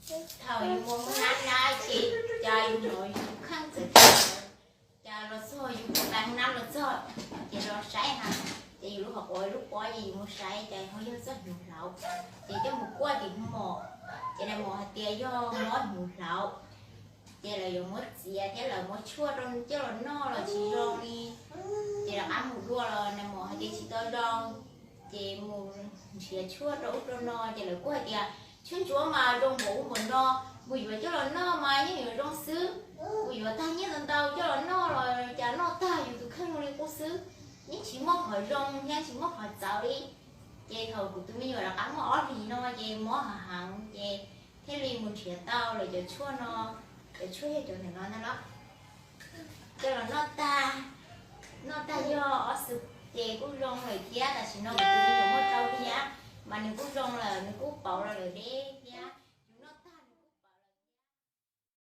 Thaum yus mus mus nab nab ces cas yus hnov yus kheej txawm cas los txog, yus mus pais mus nab los txog ces los saib na, ces yus lub hauv quav lub pob ces yus mus saib ces ho yog txoj hnyuv hlauv. Ces coj mus kuaj tim hu mom, ces nais maum hais tias yog mob hnyuv hlauv, ces lawv yuav muab txiav thiab lawv muab tshuaj rau coj los noj los tsis zoo li. Ces rov qab mus dua los nais maum hais tias tsis tau zoo, ces mus nrhiav tshuaj rau ub rau no ces lawv kuj hais tias tshuaj ntsuab mas zoo npaum ub npaum no, mus yuav coj los noj mas yeej yuav zoo xwb. Mus yuav tag nyiaj ntau ntau coj los noj los cas noj tag yus tus kheej zoo li qub xwb, yeej tsis muaj qhov zoo thiab tsis muaj qhov txawv li. Ces thaum kuv tus me nyuam rov qab muaj ob hlis no ces mob heev heev ces thiaj li mus nrhiav tau lawv cov tshuaj no, cov tshuaj yog cov ntawm no ntag los. Coj los noj tag, noj tag yog ob xwb ces kuj zoo lawm thiab. Tam sim no kuv tus me nyuam muaj rau hli mas nws kuj zoo lawm, nws kuj pauv los lawm deb thiab.